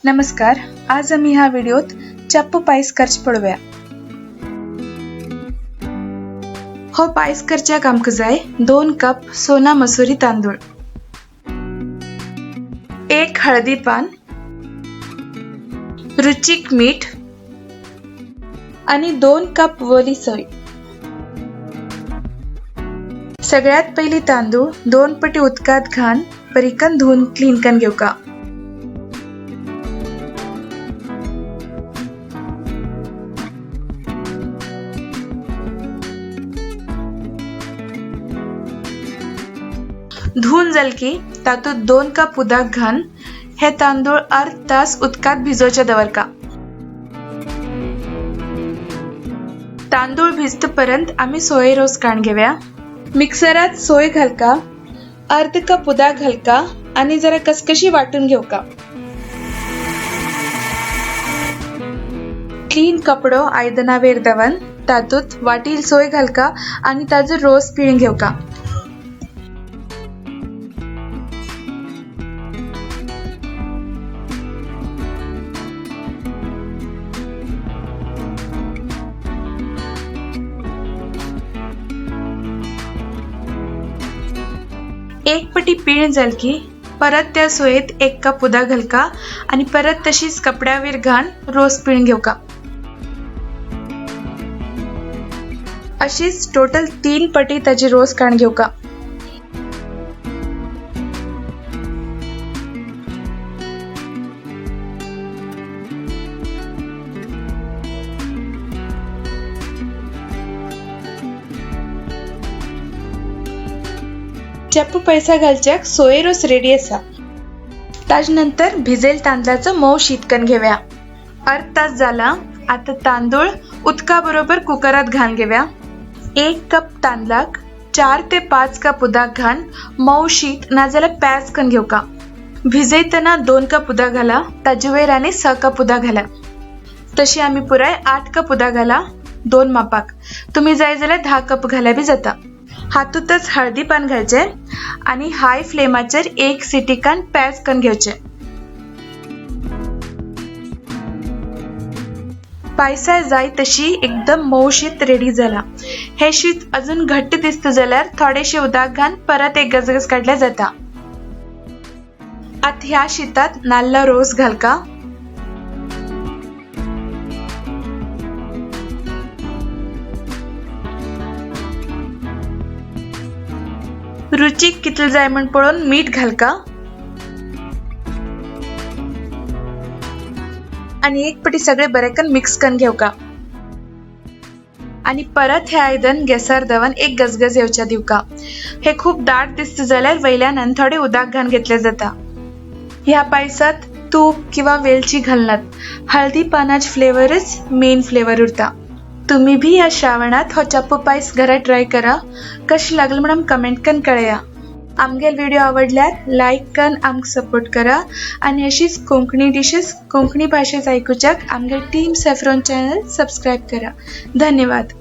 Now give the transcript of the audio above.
नमस्कार, आज आमी ह्या व्हिडिओत चप्पू पायस करचे पळोवया। हो पायस करच्याक आमकां जाय 2 कप सोना मसुरी तांदूळ, 1 हळदी पान, रुचीक मीठ आणि 2 कप वली सोय। सगळ्यात पयली तांदूळ 2 पटी उदकांत घालून बरीकन धुवन क्लीन करून घेवका। धुवन जाल की तातूंत 2 कप उदक घालून हे तांदूळ अर्द तास उदकांत भिजोवचे दवरका। तांदूळ भिजतपर्यंत आमी सोय रोस काडून घेवया। मिक्सरात सोय घालका, अर्द कप उदक घालका आनी जरा कसकशी वाटून घेवका। क्लीन कपडो आयदनावेर दवरून तातूंत वाटील सोय घालका आनी ताजो रोस पिळून घेवका। एक पटी पिळून जाल की परत त्या सोयेत 1 कप उदक घालका आणि परत तशीच कपड्यावेर घालून रोस पिळून घेवका। अशीच टोटल 3 पटी ताजी रोस काडून घेवका। चप्पू पैसा घालच्याक सोय रोस रेडी आसा। ताजे नंतर भिजेल तांदळाचो मोव शीत करून घेवया। अर्द तास जाला, आता तांदूळ उदका बरोबर कुकरात घालून घेवया। 1 कप तांदळाक 4 ते 5 कप उदक घालून मोव शीत नाजाल्यार पेज करून घेवका। भिजयतना 2 कप उदक घाला, ताजे वयर आनी 6 कप उदक घाला। तशी आमी पुराय 8 कप उदक घाला 2 मापाक। तुमी जाय जाल्यार 10 कप घाल्यार बी जाता। हातूंतच हळदी पान घालचे आणि हाय फ्लेमाचेर 1 सिटी कान पेज करून घेवचे। पायसा जाय तशी एकदम मोव शीत रेडी जाला। हे शीत अजून घट्ट दिसता जाल्यार थोडेशे उदक घालून परत एक गजगज काडल्यार जाता। आतां ह्या शितात नाल्ल रोस घालका। रुचीक कितले जाय म्हण पळोवन मीठ घालका आनी एक पटी सगळे बरेकन मिक्स करून घेवका आनी परत हे आयदन गॅसार दवरून एक गजगज येवच्या दिवका। हे खूब दाट दिसता जाल्यार वयल्यान आनी थोडे उदक घालून घेतले जाता। ह्या पायसात तूप किंवा वेलची घालनात, हळदी पानाचे फ्लेवरच मेन फ्लेवर उरता। तुम्ही भी ह्या श्रावणात हो चप्पू पायस घरा ट्राय करा। कशें लागलें म्हणून कमेंट करून कळया। आमगेल व्हिडिओ आवडल्यार लायक करून आमकां सपोर्ट करा आनी अशीच कोंकणी डिशेस कोंकणी भाशेंत आयकुच्याक आमगेल टीम सॅफ्रॉन चॅनल सबस्क्रायब करा। धन्यवाद।